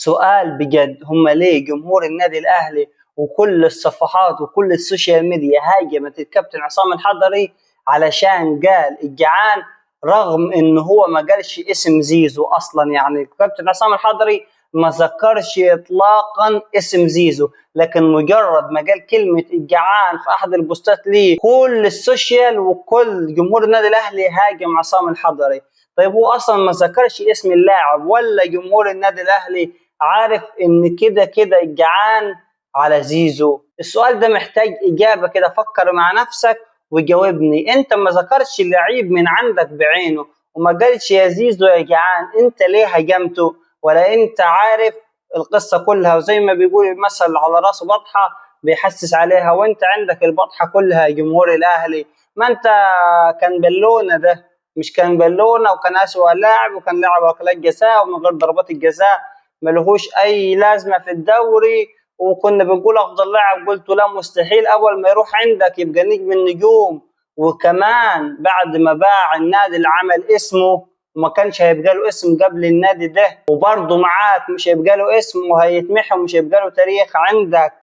سؤال بجد، هم ليه جمهور النادي الاهلي وكل الصفحات وكل ال social media هاجمت الكابتن عصام الحضري علشان قال الجعان، رغم ان هو ما قالش اسم زيزو اصلا؟ يعني الكابتن عصام الحضري ما ذكرش اطلاقا اسم زيزو، لكن مجرد ما قال كلمة الجعان في احد البوستات ليه، كل ال social وكل جمهور النادي الاهلي هاجم عصام الحضري. طيب هو اصلا ما ذكرش اسم اللاعب، ولا جمهور النادي الاهلي عارف ان كده كده الجعان على زيزو؟ السؤال ده محتاج اجابه كده، فكر مع نفسك وجاوبني. انت ما ذكرتش اللعيب من عندك بعينه وما قالش يا زيزو يا جعان، انت ليه هجمته؟ ولا انت عارف القصة كلها؟ وزي ما بيقول المثل، على راسه بطحه بيحسس عليها، وانت عندك البطحه كلها يا جمهور الاهلي. ما انت كان بالونه، ده مش كان بالونه، وكان اسوأ لاعب، وكان لاعب ركلات جزاء ومن غير ضربات الجزاء ملهوش اي لازمه في الدوري، وكنا بنقول افضل لاعب، قلت لا مستحيل، اول ما يروح عندك يبقى نجم النجوم. وكمان بعد ما باع النادي اللي عمل اسمه، وما كانش هيبقى له اسم قبل النادي ده، وبرضه معاك مش هيبقى له اسم وهيتمحي ومش هيبقى له تاريخ عندك.